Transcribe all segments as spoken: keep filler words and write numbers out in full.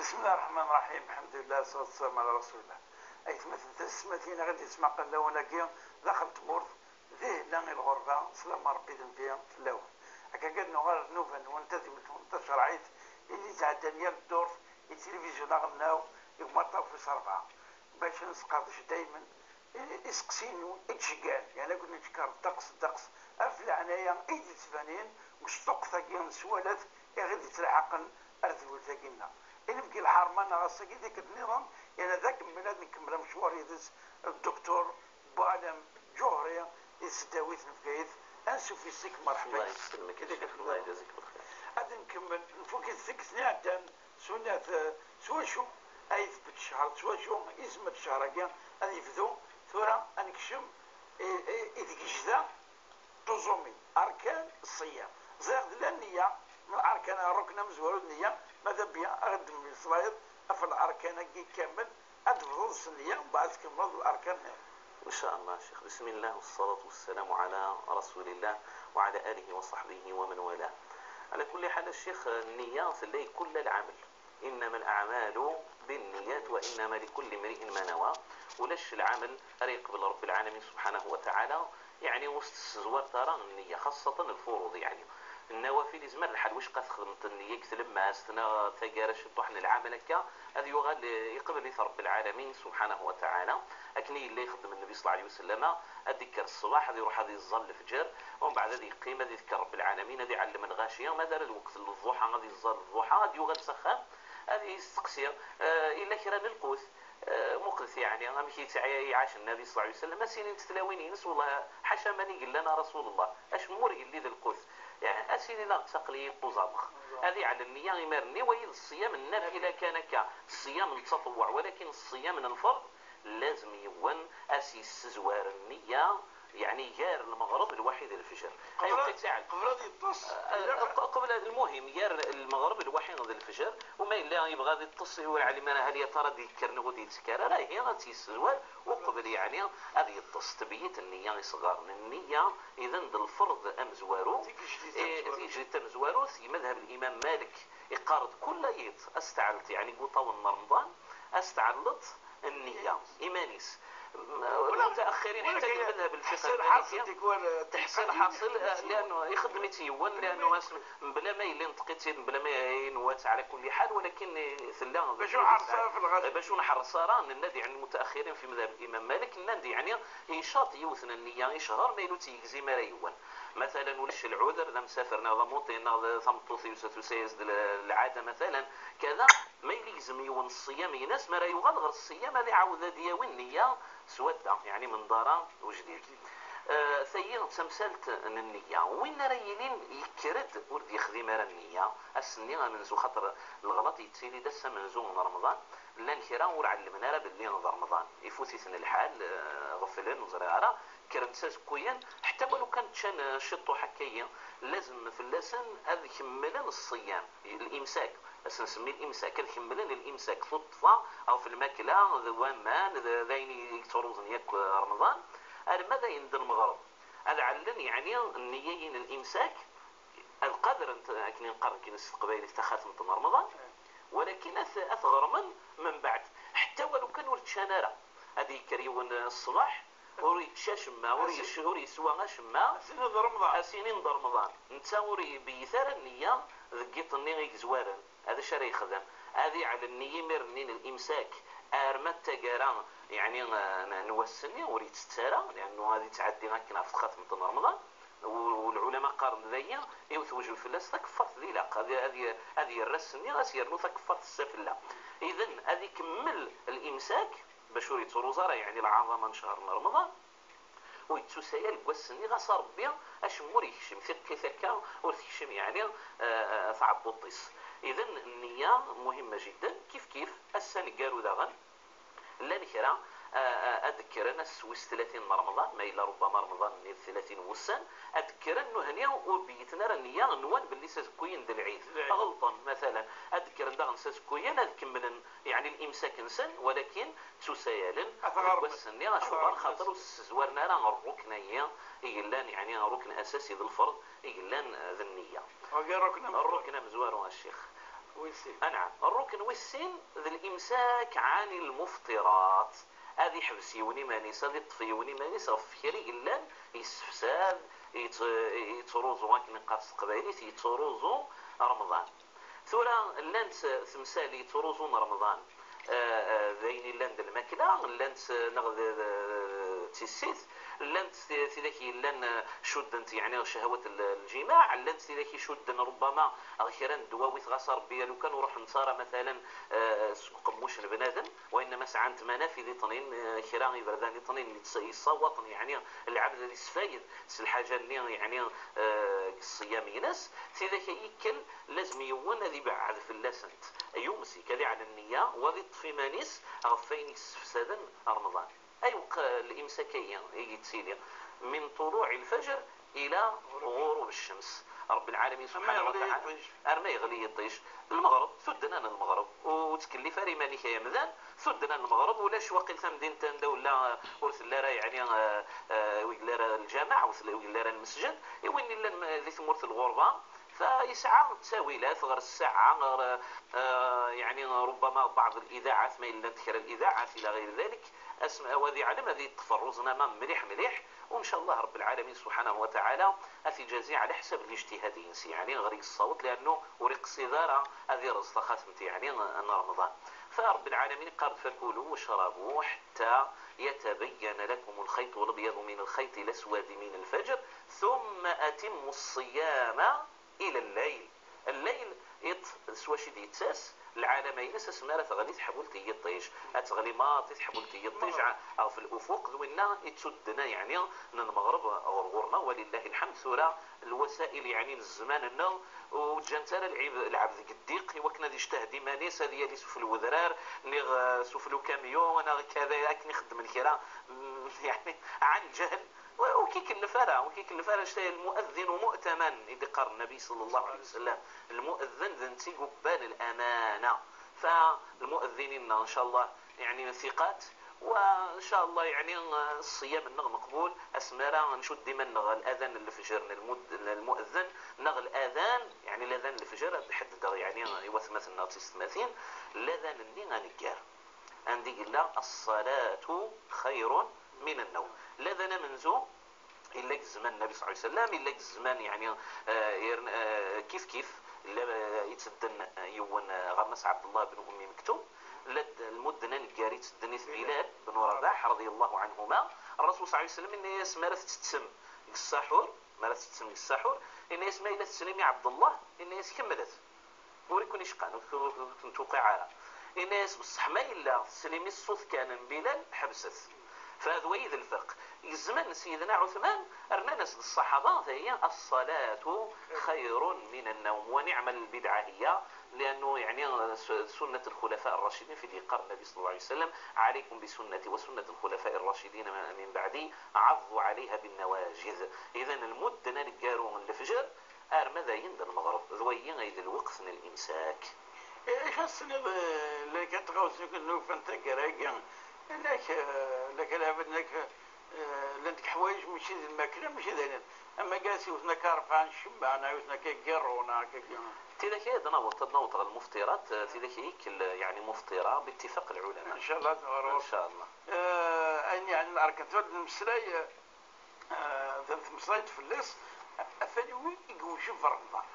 بسم الله الرحمن الرحيم، الحمد لله والصلاة والسلام على رسول الله. Aytmaten d teysetmatin i ɣ-d-yettmaqalen lawan-agi daxel n tmurt, di lehna i lɣerba, slam n Ṛebbi d nnbi fell-awen. Akka kan nuɣal ar nnuba-nwen tadimt-nwen tacerɛit i d-yettɛeddan yal ddurt i tilivizyu aɣelnaw, i umaṭṭaf wis ṛebɛa, bac ad nesqerdec daymen i-, iseqsiyen i d-ceggɛen, yerna ad ken-neǧǧ ddeqs, ddeqs, ɣef leɛnaya i d-yettbanin mecṭuqet-agi n sswalat i ɣ-d-yettlḥaqen ar tedwilt-agi-nneɣ. Inebgi lḥerma neɣ ass-agi d tikkelt nniḍen, yerna d akemmel ad nkemmel amecwar yid-s Dduktur Buɛlam Ǧuhri di tesdawit n Bgayet. Ansuf yes-k, merḥba. Allah yesselmek a Ccix, Allah yejzak lxir. Ad nkemmel, nfuk-it tikkelt-nni iɛeddan, s winat, eh, s wacu ay tbedd ccher, s wacu isem n ccher-agi ad yebdu tura ad nekcem i, i, i tgejda tuẓumin, arkan ṣṣiyam. Ẓriɣ d la nniya, arkan, rrukn amezwaru d nniya, ma d abya ad d-temmeslayeḍ ɣef larkan-agi kamel, ad d-tebduḍ s nniya, mbeɛd tkemmleḍ larkan-nniḍen. إن شاء الله شيخ. بسم الله والصلاة والسلام على رسول الله وعلى آله وصحبه ومن والاه. على كل حال الشيخ، النية تلي كل العمل. إنما الأعمال بالنيات وإنما لكل امرئ ما نوى. Ulac lɛamel ara yeqbel Ṛebbi lɛalamin subḥanahu wa taɛala, yeɛni ur s-tessezwareḍ ara nniya, xaṣṣatan lfuruḍ, yeɛni nnawafil, izmer lḥal wicqa txedmeḍ nniya deg tlemmast neɣ taggara ciṭuḥ n lɛamel akka, ad yuɣal, eh, iqbel-it Ṛebbi lɛalamin subḥanahu wa taɛala. Akken i yella ixeddem Nnbi ṣalla Llahu ɛalayhi wa sallam, ad d-ikker ṣṣbeḥ, ad iṛuḥ ad iẓẓal lefǧer, umbeɛd ad yeqqim ad iḍker Ṛebbi lɛalamin, ad iɛellem lɣaci, ma d ara lweqt n lḍuḥa ad iẓẓal lḍuḥa, ad yuɣal s axxam, ad yesteqsi, eh, yella kra n lqut, eh, muqlet yeɛni amek i yettɛi-, iɛac Nnbi ṣalla Llahu ɛalayhi wa sallam, ad s-inint tlawin-ines, wellah ḥaca ma nnig llan a Rasul Llah, acemma ur yelli d lqut. Yeɛni, ad s-inin aɣ-ttaqel-iyi quẓamex. Ad iɛell nniya imir-nni, wayi d ṣṣiyam n nafila kan akka, ṣṣiyam n ttaṭewweɛ, walakin ṣṣiyam n lferḍ, lazem yiwen ad s-yessezwar nniya, yeɛni gar lmeɣreb lwaḥi d lefjer. Qbel ad, qbel ad yeṭṭes, eh, q-, qbel ad, lmuhim, gar lmeɣreb lwaḥi d lefjer, u ma yella yebɣa ad yeṭṭes, ur yeɛlim ara hal ya tara ad d-yekker neɣ ur d-yettekker ara, ihi ad tt-yessezwar uqbel, yeɛni ad yeṭṭes. Tebyiṭ nniya isɣaren. Nniya, idan, d lferḍ amezwaru. Tigejdit, eh, tamezwarut. Tigejdit tamezwarut, i madhab Limam Malik, iqqar-d kul yiḍ, ad s-tɛelleḍ, yeɛni deg wuṭṭawen n Remḍan, ad s-tɛelleḍ nniya, iman-is. Lmutaaxirin, ḥetta deg lmadhab lfiqhi lmaliki, teḥṣil ḥaṣil, eh, lianu ixeddem-itt yiwen, lianu as-, mebla ma yella yenṭeq-itt-id, mebla ma yenwa-tt, ɛla kulli ḥal, walakin, eh, tella bac ur nḥerṣ ara fi lɣaci. Bac ur nḥerṣ ara, nenna-d, yeɛni, lmutaaxirin fi madhab Limam Malik, nnan-d, yeɛni, icaṭ yiwet n nniya, ichar ma yella ur tt-yegzi mi ara yewwen. Matalan, ulac lɛuder, d amsafer neɣ d amuṭin neɣ d tameṭṭut-iw tusa-yas-d l-, lɛada, matalan, kada, ma yella yegzem yiwen ṣṣiyam-ines, mi ara yuɣal ɣer ṣṣiyam ad iɛawed ad yawi nniya s wadda, yeɛni menḍara ujdid. Eh, tayi d tamsalt n nniya. Win ara yilin yekker-d ur d-yexdim ara nniya, ass-nni amenzu, xaṭer leɣlaṭ yettili-d ass amenzu n Remḍan, llan kra ur ɛellmen ara belli d Remḍan, ifut-iten lḥal, eh, ɣeflen, ur ẓriɣ ara, kkren-d s azekkuyen, ḥetta walu kan ččan, eh, ciṭṭuḥ akka-yi, lazem fell-asen ad kemmlen ṣṣiyam, l'imsak, ad s-nsemmi l'imsak, ad kemmlen l'imsak, tuṭṭfa ɣef lmakla d waman d, d ayen i yettruẓen yakk Remḍan, arma d ayen d lmeɣreb. Ad ɛellen, yeɛni, nniya-yin l'imsak, ad qadren, akken i neqqar nekkini s teqbaylit, taxatemt n Remḍan, walakin ad t-, ad t-ɣermen membeɛd, ḥetta walu kan ur ččan ara. Ad yekker yiwen, eh, ṣṣbeḥ, ur yečči acemma, ur yec-, ur yeswa acemma, ad s-inin d Remḍan. Ad s-inin d Remḍan. Netta ur ibeyyet ara nniya deg yiḍ-nni i yezwaren. Ad acu ara yexdem? Ad iɛlel nniya imir-nni n l'imsak arma d taggara, yeɛni, eh, n, n wass-nni ur yettett ara, liɛannu ad yettɛeddi akken ɣef txatemt n Remḍan. U, u lɛulama qqaren d aya, iwet wejl fell-as takeffart d ilaq, ad, ad, ad yerr ass-nni, ad s-yernu takeffart tessa fell-a. Idan, ad ikemmel l'imsak, bac ur yettruẓ ara, yeɛni, lɛaḍama n ccher n Remḍan, ur yettusayal deg wass-nni, ɣas a Rebbi acemma ur yekcim, tiqqit akka ur tekcim, yeɛni, eh, eh, tɛebbuḍt-is. Idan, nniya muhimma jiddan, kif kif, ass aneggaru daɣen, llan kra, eh, eh, ad d-kkren ass wis tlatin n Remḍan, ma yella rubbama Remḍan-nni d tlatin n wussan, ad d-kkren nuhni ur beyyiten ara nniya, nwan belli s azekkuyen d lɛid. Lɛid. Ɣelṭen, matalan, ad d-kkren daɣen s azekkuyen, ad kemmlen, yeɛni, l'imsak-nsen, walakin ttusayalen deg wass-nni, acuɣer? Xaṭer ur ssezwaren ara rrukn-ayi i yellan, yeɛni, rrukn asasi d lferḍ i yellan, eh, d nniya. Rrukn amezwaru, a ccix. Anɛam. Rrukn wis sin d limsak ɛani lmufṭirat. Ad iḥbes yiwen iman-is, ad iṭṭef yiwen iman-is ɣef kra yellan yessefsad, yettruẓu, akken iqqar s teqbaylit, yettruẓu Remḍan. Tura llant temsal yettruẓun Remḍan, eh, eh, d ayen yellan d lmakla, llant, eh, neɣ d, d, d tissit, llant ti-, tidak yellan, eh, cuddent, yeɛni, cehwat l-, lǧimaɛ, llant tidak icudden rubbama ɣer kra n ddwawit, ɣas a Rebbi, a lukan ur ruḥent ara, matalan, eh, seg uqemmuc n bnadem, wa innama sɛant manafid iṭnin, eh, kra iberdan iṭnin yetts-, yessawaṭen, yeɛni, lɛebd ad isfayed s lḥaǧa-nni, yeɛni, eh, deg ṣṣyam-ines, tidak ay ikkel, lazem yiwen ad ibeɛɛed fell-asent. Ay umsik, ad iɛlel nniya, wa ad iṭṭef iman-is ɣef wayen yessefsaden Remḍan. Ayweq, eh, limsak-agi i yettili min ṭuluɛ lfajr ila ɣurub ccams. Ṛebbi lɛalamin subḥanahu wa taɛala, arma yeɣli yiṭij, lmeɣreb, tuddna n lmeɣreb, ur ttkellif ara iman-ik ay amdan, tuddna n lmeɣreb, ulac waqil tamdint anda ur la, ur telli ara, yeɛni, eh, eh, ur yelli ara lǧameɛ, ur telli, ur yelli ara lmesǧed, i win yellan di tmurt n lɣurba, فيسعى التاويلات غير الساعة، غير، آه، يعني ربما بعض الإذاعات، ما إلا ذكر الإذاعات إلى غير ذلك، أسماء وذي علم هذه التفرزنا ما مليح مليح، وإن شاء الله رب العالمين سبحانه وتعالى أتجازي على حسب الاجتهاد ينسي، يعني غير الصوت لأنه وريق الصدارة هذه رزق خاتمتي يعني أن رمضان. فرب العالمين قال: فكلوا واشربوا حتى يتبين لكم الخيط الأبيض من الخيط الأسود من الفجر، ثم أتموا الصيام إلى الليل. Llayl, iḍ, s wacu i d-yettas, lɛalama-ines asmi ara teɣli teḥbult n yiṭij. Ad teɣli maḍi teḥbult n yiṭij ɣef lufuq, d winna i d tuddna, yeɛni, n lmeɣreb ɣer ɣur-neɣ, walillahi lḥemd. Tura, lwasail, yeɛni, n zzman-nneɣ, ur ǧǧant ara lɛib-, lɛebd deg ddiq i wakken ad ijtahd iman-is, ad yali sufell wedrar, niɣ, eh, sufell ukamyun, neɣ kada, akken i xeddmen kra, mm, yeɛni, ɛan lǧehl. Ur k-ikellef ara, ur k-ikellef ara anect-a, المؤذن مؤتمن, i d-iqqar Nnabi صلى الله عليه وسلم. Lmu'eddin d netta i yubban lamana. Fa lmu'eddinin-nneɣ, ncallah, yeɛni, ثقات, wa ncallah, yeɛni, ṣṣyam-nneɣ meqbul, asmi ara ncudd iman-nneɣ ɣer ladan n lefjer n lmud-, n lmu'eddin, neɣ ladan, yeɛni, ladan n lefjer, ad d-ḥeddedeɣ, yeɛni, i watmaten-nneɣ d tisetmatin, ladan-nni aneggar. Anda i yella: الصلاة خير من النوم. Ladan amenzu, yella deg zzman n Nnabi صلى الله عليه وسلم, yella deg zzman, yeɛni, eh, yerna, eh, kif kif, yella, eh, yettedden, eh, yiwen, eh, ɣer Mass Ɛebdellah ben Ummi Mektum, llan-d lmudden aneggar yettedden-it Bilal ben Rabaḥ, رضي الله عنهما. Ṛṛasul صلى الله عليه وسلم yenna-yas: "Mi ara tettettem deg ṣṣaḥur, mi ara tettettem deg ṣṣaḥur", yenna-yas: "Ma yella tettlim i Ɛebdellah", yenna-yas: "Kemmlet." Ur i ken-icqan, ur ken-, ur ken-tewqiɛ ara. Yenna-yas: "Beṣṣeḥ ma yella teslim i ṣṣut kan n Bilal, ḥebset." Fa d wayi d lferq. Gezmen Sidna Ɛutman, rnan-as d ṣṣaḥaba, tayi: "الصلاة خير من النوم، ونعم البدعة هي"، لأنه يعني س-، سنة الخلفاء الراشدين في اللي قال النبي صلى الله عليه وسلم: "عليكم بسنتي وسنة الخلفاء الراشدين من بعدي، عضوا عليها بالنواجذ". إذن lmudden aneggaru n lefjer, arma d ayen d lmeɣreb, d wayi ay d lweqt n limsak. Acu ad s-tiniḍ, eh, la kan tɣawsiwin n ufan taggara-agi, la k-, eh, la kan lɛebd, la k-, eh, llant deg ḥwayeǧ, mačči d lmakla, mačči d ayen. Ama gas iwten akka rebɛa n ccemma, neɣ iwten akka gerru, neɣ akka. Tidak ay ad naweḍ, ad naweḍ ɣer lmufṭirat, eh, tidak ay ikkel, yeɛni, mufṭira bittifaq lɛulama. Ncallah, ad naweḍ. Ncallah. Eh, ayen yeɛni lɛerkan, tura ad nmeslay, eh, Ah, d-, tmeslayeḍ fell-as, ɣef anwi i yewjeb Remḍan?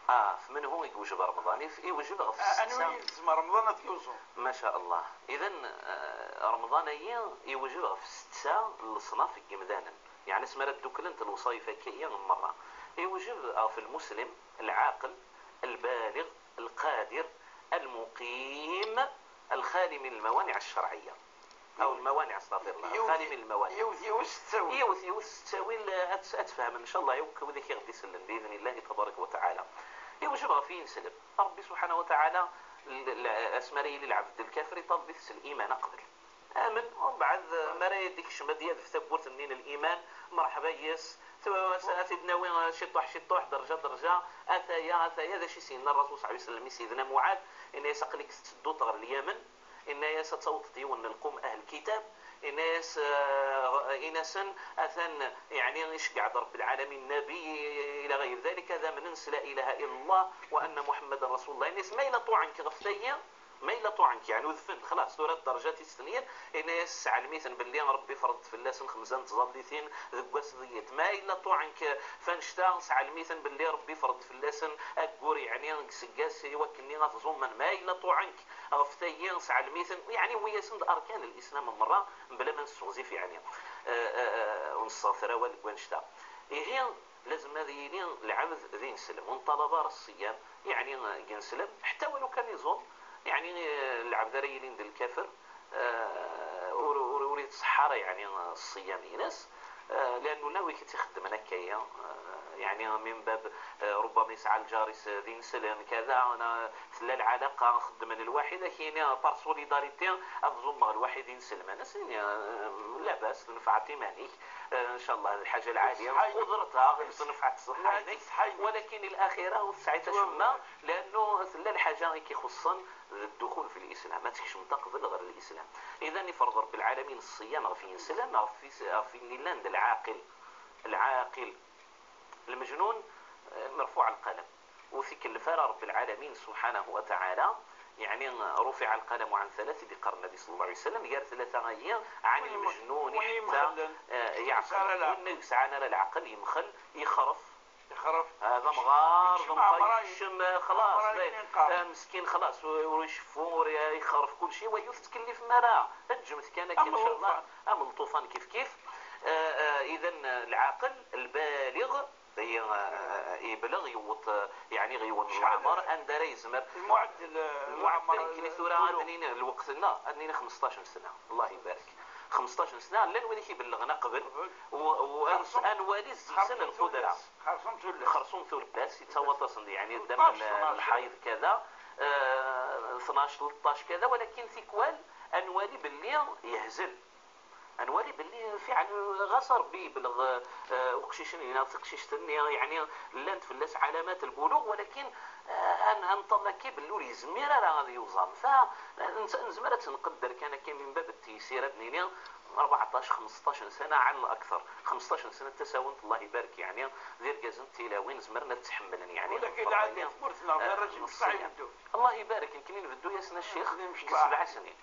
Ah, ɣef menhu i yewjeb Remḍan? I, iwjeb ɣef setta. Ah, anwi i yelzem Remḍan ad t-yuẓum? Ma ca Allah. Idan, ah, Remḍan-agi iwjeb ɣef setta n leṣnaf n yemdanen. Yeɛni, asmi ara dduklent lewṣayef-agi merra. Iwjeb ɣef lmuslim, lɛaqel, lbaliɣ, lqadir, lmuqim, lxali min lmawaniɛ ccerɛiyya. Aw lmawaniɛ, astaɣfirullah. Yiwet, xali min lmawaniɛ. Yiwet, yiwet s ttawil. Yiwet, yiwet s ttawil, eh, ad, ad tfehmem, ncallah, yakk wid i ɣ-d-isellen, biidnillahi tabaraka wa taɛala. Iwjeb ɣef yinselmen. Ṛebbi subḥanahu wa taɛala, l-, l-, asmi ara yili lɛebd d lkafir, iṭaleb-it s liman aqbel. Amen, umbeɛd, eh, mi ara d-ikcem, ad d-yadef tawwurt-nni n liman, merḥba yes, tu-, ad t-id-nawi, eh, ciṭuḥ, ciṭuḥ, derja, derja, ataya, ataya, d acu i s-yenna Ṛṛasul ṣalla Llahu ɛalayhi wa sallam i Sidna Muɛad, yenna-yas: "Aql-ik tetteddut ɣer Lyamen", yenna-yas: "Ad tawḍeḍ yiwen n lqum ahl kitab", Ini-as, eh, ini-asen, atan, yeɛni, iceggeɛ-d Rebbi lɛalamin, Nabi, ila ɣayr dalik, ad amnen s la ilaha illallah wa anna Muḥemmadan Rasulullah. Ini-as, ma yella ṭuɛen-k ɣef tayi, ma yella ṭuɛen-k, yeɛni, udfen-d, xlas, tura dderjat i stenyin, ini-as, sɛelm-iten belli Rebbi ferḍ-d fell-asen xemsa n tẓallitin deg wass d yiḍ. Ma yella ṭuɛen-k f annect-a, sɛelm-iten belli Rebbi ferḍ-d fell-asen aggur, yeɛni, deg useggas i wakken ad ẓummen. Ma yella ṭuɛen-k ɣef tayi, sɛelm-iten, yeɛni, wwi-yasen-d arkan n lislam merra, mebla ma nesseɣzif, yeɛni, eh, eh, eh, ur nesseɣter awal deg wannect-a. Ihi, lazem ad yili lɛebd d ineslem, ur neṭṭalab ara ṣṣiyam, yeɛni, eh, deg ineslem, ḥetta walu kan iẓum, yeɛni, eh, lɛebd ara yilin d lkafir, eh, ur, ur, ur iṣeḥḥa ara, yeɛni, eh, ṣṣiyam-ines, eh, liannu ulamek i tt-ixeddmen akka-ya, eh, yeɛni, min bab, eh, rubbama yesɛa lǧar-is d ineslem, kada, na, tella lɛalaqa, xeddmen lwaḥid, ad k-yini, par solidarité, ad ẓummeɣ lwaḥid ineslem. Ad as-nini, eh, labas, tnefɛeḍ iman-ik, eh, ncallah d lḥaǧa lɛaliya, qudrateɣ, tnefɛeḍ ṣṣeḥḥa-inek, walakin i laxira ur tesɛiḍ acemma, liannu tella lḥaǧa i k-ixuṣṣen d ddukul fi lislam, ad tkecmeḍ aqbel ɣer lislam. Idan, iferḍ Rebbi lɛalamin ṣṣiyam ɣef yineslem, ɣef is-, ɣef win illan d lɛaqil. Lɛaqil. Lmejnun, eh, merfuɛ lqalam. Ur t-ikellef ara Rebbi lɛalamin subḥanahu wa taɛala, yeɛni, eh, rufiɛ lqalamu ɛan thalat, i d-iqqar Nnabi ṣalla Llahu ɛalayhi wa sallam, gar tlata-agi, ɛan lmejnun, ḥetta, eh, yeɛqel. Win ur yesɛan ara lɛaqel, yemxel, yexref. Yexref. Hada amɣar, d amɣar, yekcem, eh, xlas, eh, meskin, xlas, ur, ur iceffu, ur i-, yexref kulci, wa ur tettkellifem ara, ǧǧemt kan akken, ncallah, am lṭufan kif kif. Eh, eh, idan, eh, lɛaqel, lbaliɣ, eh, eh, yebleɣ, yewweḍ, eh, yeɛni, yiwen n leɛmer anda ara yezmer. Lmuɛeddel, eh, lmuɛeddel, akken i tura, ad nini lweqt-nneɣ, ad nini xmesṭac n sna. Allah ibarek. Xmesṭac n sna, llan wid i k-ibellɣen aqbel, u, u, ad nwali zzeg-sen lqudra. Xersum tullas. Xersum tullas, yettawaṭ-asen, yeɛni, ddam n lḥayd, kada, eh, tnac, tleṭṭac, kada, walakin tikwal ad nwali belli yehzel. Ad nwali belli fiɛel ɣas Rebbi yebleɣ, eh, uqcic-nni neɣ taqcict-nni, yeɛni, llant fell-as ɛalamat lbuluɣ, walakin, eh, ad, ad nṭall akka belli ur yezmir ara ad yuẓam. Fa, netta, nezmer ad tt-nqedder kan akka min bab teysir, ad nini rbeɛṭac, xmesṭac n sana ɛala lakter. Xmesṭac n sana d tasawent, Allah ibarek, yeɛni, d irgazen d tilawin zemren ad tt-ḥemmlen, yeɛni, walakin lɛali tmurt-nneɣ d, eh, arrac n ṣṣeyyam. Allah ibarek, nekkni nbeddu-yasen a ccix deg sebɛa snin.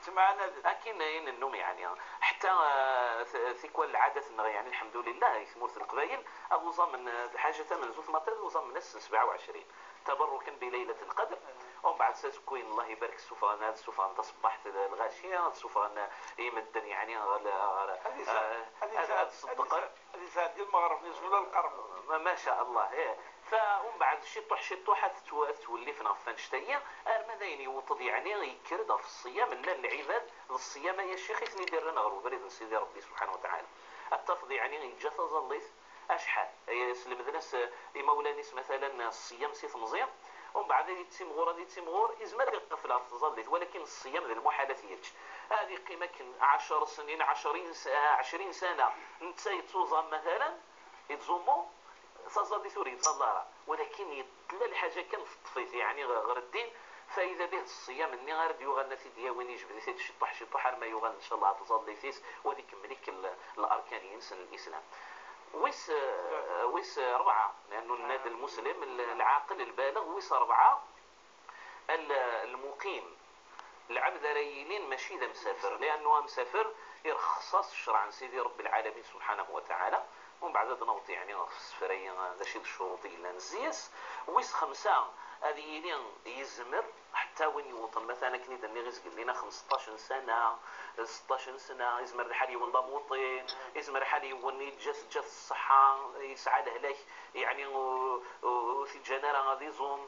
Akken i nennum, yeɛni, ḥetta, eh, t-, tikwal lɛadat-nneɣ, yeɛni, lḥemdulillah, i tmurt n Leqbayel, abuẓam n, eh, lḥaǧa tamenzut maḍi, abuẓam n ass n sebɛa u ɛecrin. Taberrukan bi Laylat Lqadr. Umbeɛd s azekkuyen, Allah ibarek, ssufɣen, ad ssufɣen taṣebbaḥt, lɣaci, ad ssufɣen i medden, yeɛni, ɣer, ɣer, ad yesɛeddi lmeɣreb-nni s ula lqerb. Ma, ma sha Allah, ih. Fa, umbeɛd, ciṭuḥ, ciṭuḥ, ad tettw-, ad ttwellifen ɣef wannect-agi, arma d ayen yewweḍ-d, yeɛni, yekker-d ɣef ṣṣiyam, llan lɛibad d ṣṣiyam, ay a ccix, i ten-id-irran ɣer ubrid n Sidi Ṛebbi subḥanahu wa taɛala. Ad tafeḍ, yeɛni, yeǧǧa taẓallit, acḥal? Eh, slemden-as, eh, imawlan-is, matalan, ṣṣiyam si temẓi, umbeɛd ad yettimɣur, ad yettimɣur, yezmer ad iɣfel ɣef tẓallit, walakin ṣṣiyam d lmuḥal ad t-yečč. Ad yeqqim akken ɛecr snin, ɛecrin s-, ɛecrin sana, netta yettuẓam, matalan, yettẓummu, taẓallit ur yettẓalla ara, walakin yet-, tella lḥaǧa kan teṭṭef-it, yeɛni, ɣer, ɣer ddin, fa ida bih d ṣṣiyam-nni ara d-yuɣalen ad t-id-yawin, yejbed-it-id ciṭuḥ, ciṭuḥ, arma yuɣal, ncallah, ɣer tẓallit-is, u ad ikemmel ikk l-, larkan-ines n lislam. Wis, eh, wis rebɛa, liannu nenna-d lmuslim, l-, lɛaqel, lbaleɣ, wis rebɛa, al-, lmuqim. Lɛebd ara yilin mačči d amsafer, liannu amsafer irxeṣ-as ccreɛ n Sidi Ṛebbi lɛalamin subḥanahu wa taɛala. Umbeɛd ad naweḍ, yeɛni, ɣef ssefra-yi, d acu i d ccuruṭ i yellan zzi-s. Wis xemsa, ad yili yezmer, ḥetta win yewwḍen, matalan, akken i d-nniɣ, i zgellin-a xmesṭac n sana, seṭṭac n sna, yezmer lḥal yiwen d amuṭin, yezmer lḥal yiwen yeǧǧa-t, teǧǧa-t ṣṣeḥḥa, yesɛa lehlak, yeɛni, ur, ur, ur t-ǧǧan ara ad iẓum,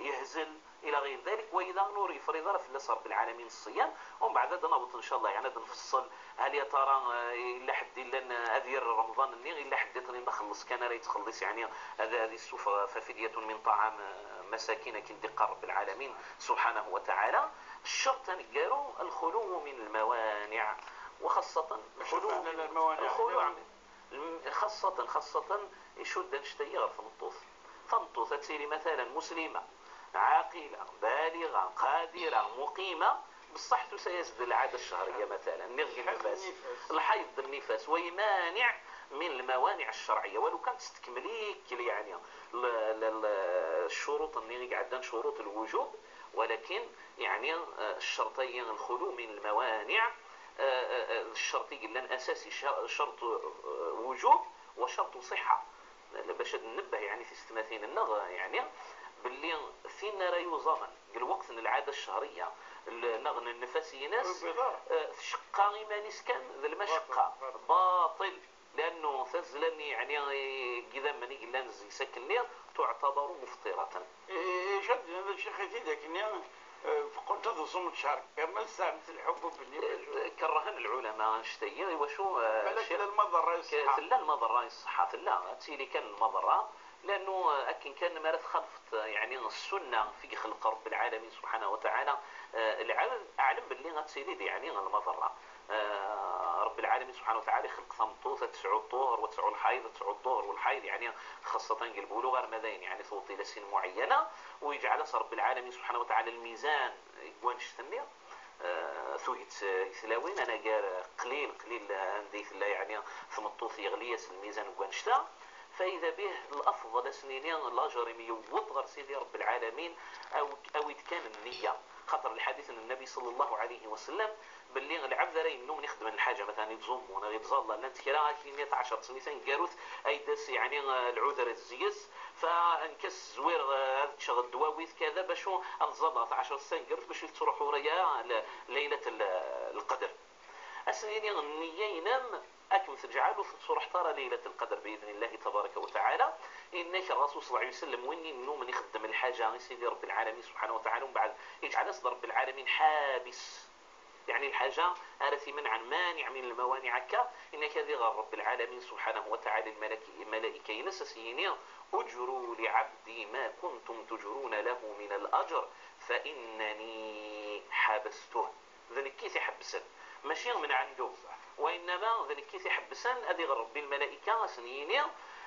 yehzel, ila ɣayr dalik, wa daɣen ur yefriḍ ara fell-as Ṛebbi lɛalamin ṣṣiyam. Umbeɛd ad naweḍ, ncallah, yeɛni, ad nfeṣṣel, hal ya tara, eh, yella ḥedd illan, eh, ad yerr Remḍan-nni, yella ḥedd iṭnin d axelleṣ kan ara yettxelliṣ, yeɛni, ad, ad yessufeɣ, fa fidyatun min ṭaɛam, eh, masakin, akken d-iqqar Ṛebbi lɛalamin subḥanahu wa taɛala. Ccerṭ aneggaru, lxuluw min lmawaniɛ, wa xaṣṣatan lxuluw min, lxuluw min, xaṣṣatan, xaṣṣatan, icudd annect-agi ɣer tmeṭṭut. Tameṭṭut ad tili, matalan, muslima, ɛaqila, baliɣa, qadira, muqima, بصح تسايس د العادة الشهرية مثلًا، نغي النفاس، الحيض النفاس، ويمانع من الموانع الشرعية، ولو كانت تكمليك يعني ل-، ل-، ل-، الشروط اللي قعدنا شروط الوجوب، ولكن يعني، آه، الشرطين الخلو من الموانع، آه، آه، آه، الشرط اللي أساسي ش-، شرط، آه، وجوب وشرط صحة. باش ننبه يعني في استماثين النغ يعني باللي فين راه يوزامن الوقت من العادة الشهرية النغ النفسي ناس، آه، تشقى إيمانيس كان ذا المشقة باطل. لأنه تزلني يعني إذا من يقلان زي سكني تعتبر مفطرة. إيه، شد هذا الشيخ يزيد، لكن يعني، آه، قلت هذا صوم شهر كامل ساعة الحب بالنسبة. كرهن العلماء نشتي وشو، آه، بالك الشيخ؟ لا المضرة ك-، يصحى. لا المضرة يصحى، لا، تسيلي كان المضرة، لأنه، آه، أكن كان ما راه تخالفت، آه، يعني السنة في خلق رب العالمين سبحانه وتعالى. آه، العبد أعلم باللي غتسيلي دي يعني المضرة. آه، رب العالمين سبحانه وتعالى خلق ثمطوث تسعو الطهر وتسعو الحيض، تسعو الطهر والحيض، يعني خاصة قلبولو غير ماذا يعني توطي لسن معينة، ويجعل رب العالمين سبحانه وتعالى الميزان يقوان شتني. آه، ثويت، آه، يثلاوين، أنا قال قليل، قليل، آه، عندي ثلا يعني ثمطوث يغليس الميزان قوان شتا. فإذا به الأفضل أسنيني الأجر يوض غير سيدي رب العالمين، أو، أو إذ كان النية. خاطر الحديث من النبي صلى الله عليه وسلم باللي العبد راه ينو من يخدم الحاجة، مثلًا يتزوم ولا يتزلى، لا تكرا كينيا عشر سنين قاروت أي داس يعني، آه، العذر الزيس، فانكس زوير، آه، هذا تشغل الدواويث كذا باش هو الزلة عشر سنين قاروت باش تروح وريا ل-، ليلة ال-، القدر. أسنيني النية ينام أكم تجعل صورح ترى ليلة القدر بإذن الله تبارك وتعالى. إنك الرسول صلى الله عليه وسلم وين إنه من يخدم الحاجة سيدي رب العالمين سبحانه وتعالى، ومن بعد يجعل أصدر رب العالمين حابس، يعني الحاجة أرثي منعا مانع من الموانع كا، إنك ذي غير رب العالمين سبحانه وتعالى الملك-، الملائكة ينسى سيني: "اجروا لعبدي ما كنتم تجرون له من الأجر فإنني حبسته". ذ نكي تيحبسن، ماشي من عنده، وإنما ذ نكي تيحبسن، أذ يغرب بالملائكة أسنيني،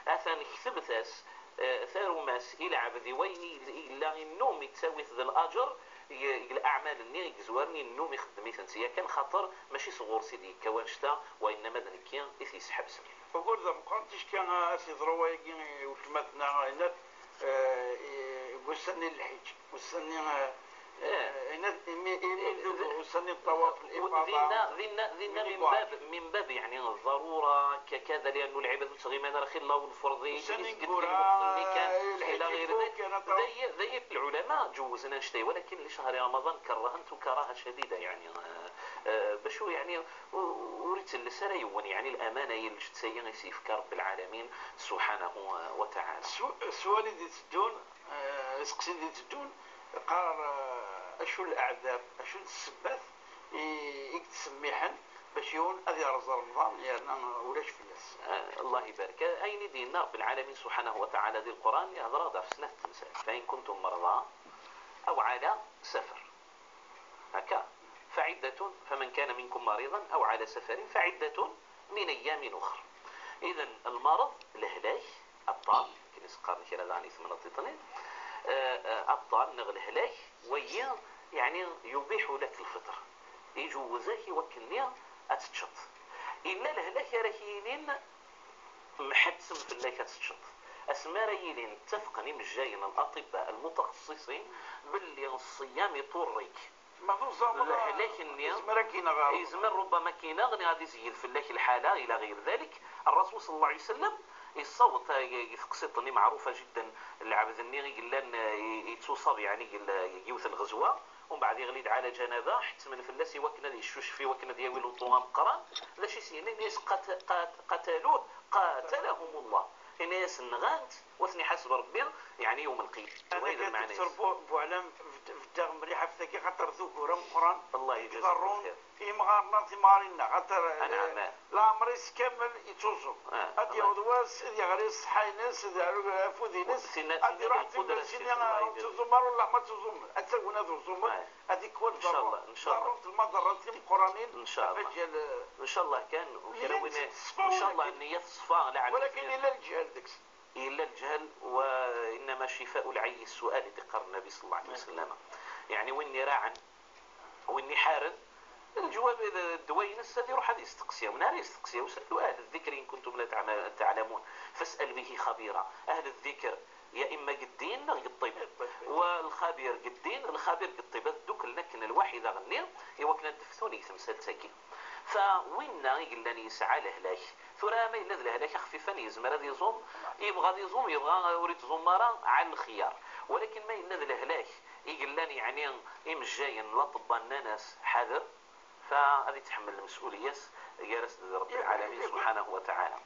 أثن كتبتس، آه، ثاروماس إلى عبدي وين إلا إنهم يتساوي ذا الأجر، ي-، الأعمال الني يزوارني إنهم يخدم يثنسيا كان خاطر ماشي صغور سيدي كوانشتا، وإنما ذ نكي إث يسحبسن. وقول ذا مقام تشكي أنا أسي ضروايقي وكماتنا غاينات، آه، إيه، قسني الحج، قسني، آه، إيه. إيه، إيه، إيه، إيه، وسني الطواف الإفاضة. ذينا، ذينا، ذينا من باب، من باب يعني الضرورة ك-، كذا، لأنه العباد متغيمة راه خير الله والفرضي وسني يسجد في الوقت اللي كان إلى غير ذلك. ذي، ذي العلماء جوزنا نشتي، ولكن لشهر رمضان كرهنت كراهة شديدة يعني، آه، آه، باش هو يعني و-، وريت لسرا يون يعني الأمانة هي اللي جت سيئة يسيف كرب العالمين سبحانه وتعالى. سو-، سوالي دي تدون. آه، سقسي دي تدون، قال، آه، أشو الأعذار، أشو السبات إي-، إيك تسميحن باش يون أذ يرز رمضان، يعني ولاش فلاس. آه، الله يبارك. أين دينا رب العالمين سبحانه وتعالى ذي القرآن يهضر هذا في سنة التمثال: "فإن كنتم مرضى أو على سفر". هكا. فعدة، فمن كان منكم مريضا أو على سفر فعدة من أيام أخر. إذن المرض، الهلاك، أبطال، كما يسقر كلا داني ثمانية طيطنين، آه، آه، أبطال نغ الهلاك، وي يعني يبيح لك الفطر، يجوزك يوكلني أتتشط. إلا الهلاك راه كاينين محتسم فلاك أتتشط. أسمى راه يلين اتفقن يمجاين الأطباء المتخصصين باللي الصيام يطريك. ما توصل لا، لكن يزمر كينا غير. يزمر ربما كينا غني غادي يزيد فلاك الحالة إلى غير ذلك. الرسول صلى الله عليه وسلم يصوت، آه، تقصيط اللي معروفة جدًا، العبد الني يقلان، آه، يتصوصب يعني يقل-، يوث الغزوة، ومن بعد يغلي على جنابه، حتى من فلاس يوكنا ذي الشوش في وكنا ذي ويلو طوام قران، ذا شي سيني ناس قت-، قت-، قتلوه، قاتلهم الله. إناس نغانت، وثني حسب ربي، يعني يوم القيامة. هذا وهذا كان المعنى. دكتور بو-، بوعلام فد-، فداغ مليحة في ذاك خاطر ذو كورة مقران. الله يجازيك يضرون الخير. إيمغارنا ثمارنا، خاطر، أنعم. آه، العمريس كامل يتوزو. آه، هاد الله. يعود واس، يغري الصحاينس، يغري الفودينس. سينا-، هاد سينا يروح بالقدرة تمثل سيدي، سينا الله يجازيك. تزمر ولا ما تزمر. أتسوينا ذو زمر. آه. هذيك هو إن شاء الله، إن شاء الله. ضرورة المضرة في مقرانين. إن شاء الله. فجأة ال-، إن شاء الله كان، وكان وين، إن شاء الله النية تصفى على عمل ولكن النية. إلا الجهل ديك. إلا الجهل، وإنما شفاء العي السؤال، اللي قال النبي صلى الله عليه وسلم. يعني وين راعن Win iḥaren, lǧwab, d-, ddwa-ines ad iruḥ ad yesteqsi. Win ara yesteqsi, واسألوا أهل الذكر إن كنتم لا تعم-، تعلمون. فاسأل به خبيرا. Ahl ddikr, ya imma deg ddin neɣ deg ṭṭib. Wa lxabir deg ddin, lxabir deg ṭṭib. Ad dduklen akken lwaḥi daɣen-nni, i wakken ad d-ftun deg temsalt-agi. Fa winna i yellan yesɛa lehlak. Tura ma yella d lehlak axfifan yezmer ad iẓum, yebɣa ad iẓum, yebɣa ur ittẓum ara, ɛal lxiyar. Walakin ma yella d lehlak i yellan, yeɛni imejjayen, laṭebba nnan-as ḥader, fa ad ittḥemmel lmesuliyat gar-as d Rebbi lɛalamin subḥanahu wa taɛala.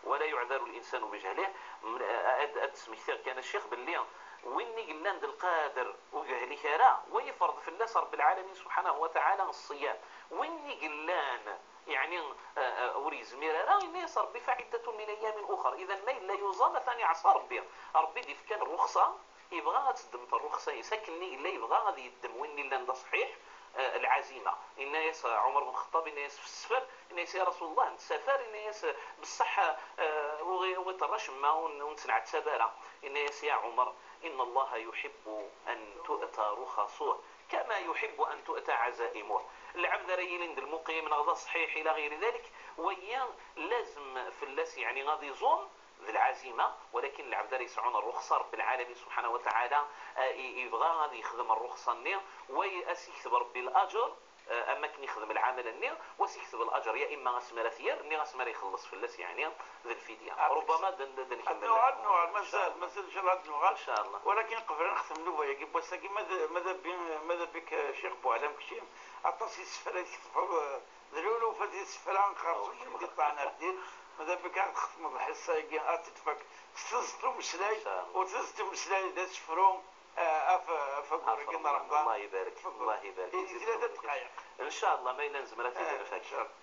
ولا يعذر الإنسان بجهله. M-, ad, ad d-smektiɣ kan a ccix belli win i yellan d lqader ur yehlik ara, wa yefreḍ fell-as Rebbi lɛalamin subḥanahu wa taɛala ṣṣiyam. Win i yellan, yeɛni, eh, eh, ur yezmir ara, yenna-yas Rebbi فعدة من أيام أخر. Idan ma yella yuẓam, atan iɛṣa Rebbi. Rebbi d-ifkan rruxṣa, yebɣa ad teddem rruxṣa-is, akken i yella yebɣa ad yeddem win yellan d aṣḥiḥ, eh, lɛazima. Yenna-yas, eh, Ɛumer ben Xeṭṭab, yenna-yas في السفر, yenna-yas يا رسول الله نتسافر, yenna-yas, eh, بصح, eh, ur ɣ-, ur ɣ-iṭerr acemma, ur n-, ur nettneɛtab ara. Yenna-yas يا عمر إن الله يحب أن تؤتى رخصه كما يحب أن تؤتى عزائمه. Lɛebd ara yilin d lmuqim neɣ d aṣḥiḥ ila ɣiri dalik, wagi lazem fell-as, yeɛni, ad iẓum d lɛazima, walakin lɛebd ara yesɛun rruxṣa, Rebbi lɛalamin subḥanahu wa taɛala, eh, i-, yebɣa ad yexdem rruxṣa-nni, wa y-, ad s-yekteb Rebbi laǧer, eh, am wakken yexdem lɛamal-nni, wa s-yekteb laǧer, ya imma asmi ara t-yerr, neɣ asmi ara ixelleṣ fell-as, yeɛni, d lfidya. Rubbama ad n-, ad nkemmel. Ad nuɣal, ad nuɣal, mazal, mazal, inchallah ad nuɣal. Inchallah. Walakin qbel ad nextem nnuba-agi n wass-agi, mada, mada bi-, mada bik, eh, Ccix Buɛlam, kečči, aṭas isefra i tketbeḍ, eh, d lulufat isefra, xerṣum di ṭṭɛan ar din, mada bik ad txetmeḍ lḥissa-agi, ad tt-id-tfak s teẓt umeslay, inchallah, u teẓt umeslay d asefru, eh, af, af waggur-agi n Remḍan. Allah ibarek, Allah ibarek. Di tlata ddqayeq. Inchallah, ma yella nezmer ad t-id-nfak. Eh, inchallah.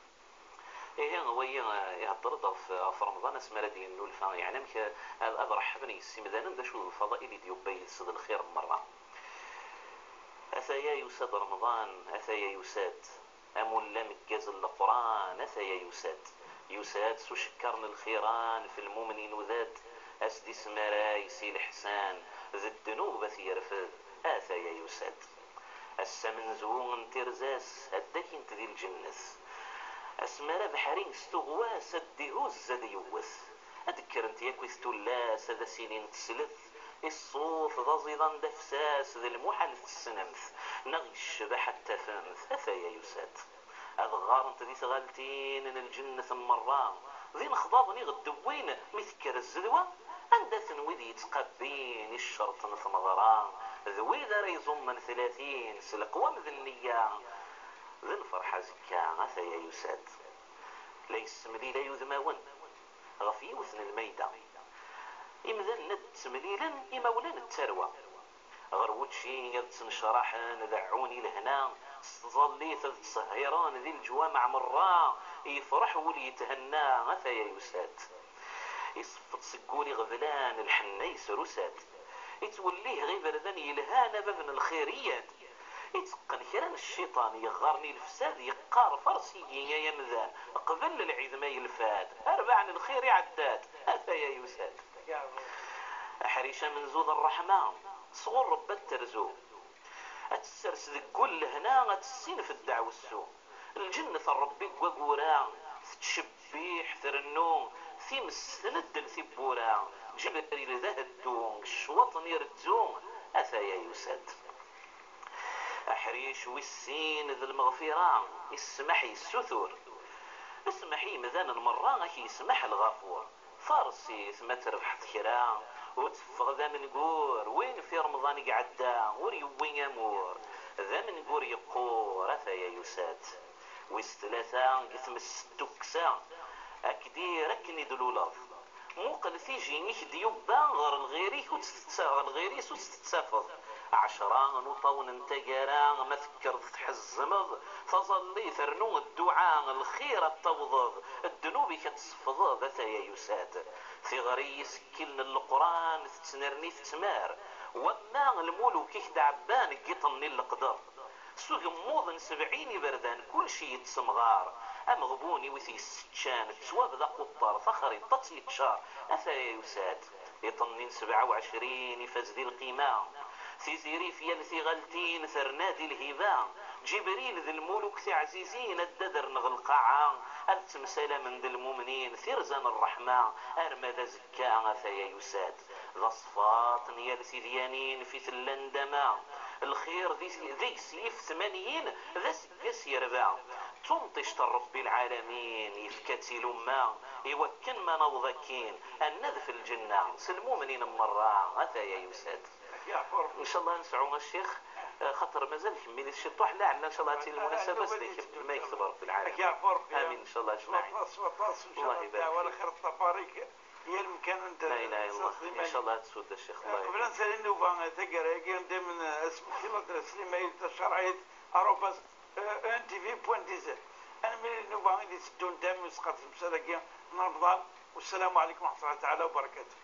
Ihi, wagi, eh, ihedder-d ɣef, ɣef Remḍan, asmi ara d-yennulfa, yeɛni amek, eh, ad, ad reḥben yes-s imdanen, d acu d lfaḍail i d-yubba yid-s d lxir merra. Ataya yusa-d Remḍan, ataya yusa-d. Am ullam n wazal n Leqran, ataya yusa-d. Yusa-d s ucekker n lxiran, f lmumnin uda-d, a s-d-ismaray si leḥsan, d ddnub a t-yerfed, ataya yusa-d. Ass amenzu n tirza-s, ad d-akint di lǧennet. Asmi ara abeḥri s tuɣwas ad d-ihuzz ad yewwet. Ad d-kkrent yakk i tullas, ad as-inint slet i ṣṣut d aẓidan d afessas, d lmuḥal tessnemt, neɣ yecbeḥ ad t-tafemt, ataya yusa-d. Ad ɣɣarent di tɣaltin n lǧennet merra, d inexḍaben i ɣ-d-wwin mi tekker zzedwa, anda-ten wid yettqabbin i ccerṭ n tmeɣra, d wid ara iẓummen tlatin s leqwam d nniya, d lferḥ azekka, ataya yusa-d. La yessemlilay udmawen ɣef yiwet n lmayda. Imdanen ad d-ttemlilen, imawlan d tarwa. Ɣer wučči ad ttnecraḥen, deɛɛun i lehna, s tẓallit ad ttṣehhiren di leǧwameɛ merra, yefreḥ wul yethenna, ataya yusa-d. Iṣeffeḍ seg wul iɣeblan, lḥenna yesrusa-d. Ittwellih ɣ iberdan yelhan, a bab n lxiriyat. Itteqqen kra n cciṭan yeɣɣaren i lefsad, yeqqar: "Faṛes-iyi ay amdan, qbel lɛid ma yelfa-d, rrbeɛ n lxir iɛedda-d, ataya yusa-d." Aḥric amenzu d ṛṛeḥma, sɣur Ṛebbi ad terzu. Ad tessers deg wul lehna, ad tessinef ddeɛwessu. Lǧennet n Ṛebbi deg waggur-a tettcebbiḥ, trennu, times tneddel tiwwura. Ǧebril d aheddu, ccwaṭ n iredzu, ataya yusa-d. Aḥric wis sin d lmeɣfira, issmaḥ yessutur. Smeḥ i yimdanen merra, ad k-yesmeḥ Lɣafur. Faṛes-it ma trebḥeḍ kra, ur teffeɣ d amengur, win fi Remḍan i iɛedda ur yewwi amur, d amengur yeqqur, ataya yusa-d. Wis tlata deg tmes n tukksa, ad k-d-irr akken i d-luleḍ. Muqel tiji i k-d-yubba ɣer lɣir-ik ur tt-tetta-, ɣer lɣir-is ur tt-tettafeḍ. Ɛecra n uṭawen n taggara, ma tekkreḍ tḥezzmeḍ, taẓallit rnu dduɛa, lxir ad tawḍeḍ, ddnub-ik ad tsefḍeḍ, ataya yusa-d. Tiɣri isekkilen n Leqran tettnerni tettmar, wamma lmuluk i k-d-ɛebban deg yiṭ-nni n leqder. S ugemmuḍ n sebɛin iberdan, kulci yettemɣar. Ameɣbun i wi t-yesseččan, ttwab d aquṭṭer, taxriṭ ad tt-yeččar, ataya yusa-d. Iṭ-nni n sebɛa u ɛecrin ifaz di lqima. Tiziri f yal tiɣaltin terna di lhiba. Ǧibril d lmuluk tiɛzizin ad d-adren ɣer lqaɛa, ad ttemsalamen d lmumnin, tirza n ṛṛeḥma, arma d azekka ataya yusa-d. D aṣfat n yal tidyanin fi tella ndama, lxir di-, deg-s yif tmanyin, d aseggas yerba. D tunṭict n Ṛebbi lɛalamin, yefka-tt i lumma, i wakken ma naweḍ akkin, ad nadef lǧenna s lmumnin merra, ataya yusa-d. Ncallah ad nesɛu a ccix, eh, xaṭer mazal kemmini ciṭuḥ, laɛella ncallah ad tili lmunasaba zdikem, ma yekteb Ṛebbi lɛalamin. Amin ncallah ajmaɛin. Aṭas, aṭas, ncallah. Allah ibarik fik. Ala xir ṭṭafarik, yal mkan anda. La ilaha illallah. Ncallah ad tsud a ccix. Allah ibarik. Qbel ad nsali nnuba, eh, taggara-agi, daymen, eh, asmekti n ladres n email tacerɛit arobas, eh, E N T V point D Z. Ad nemlil nnuba i d-iteddun, daymen, s qat temsal-agi n Remḍan. Wassalamu ɛalaykum wa rahmatullahi taɛala wa barakatuh.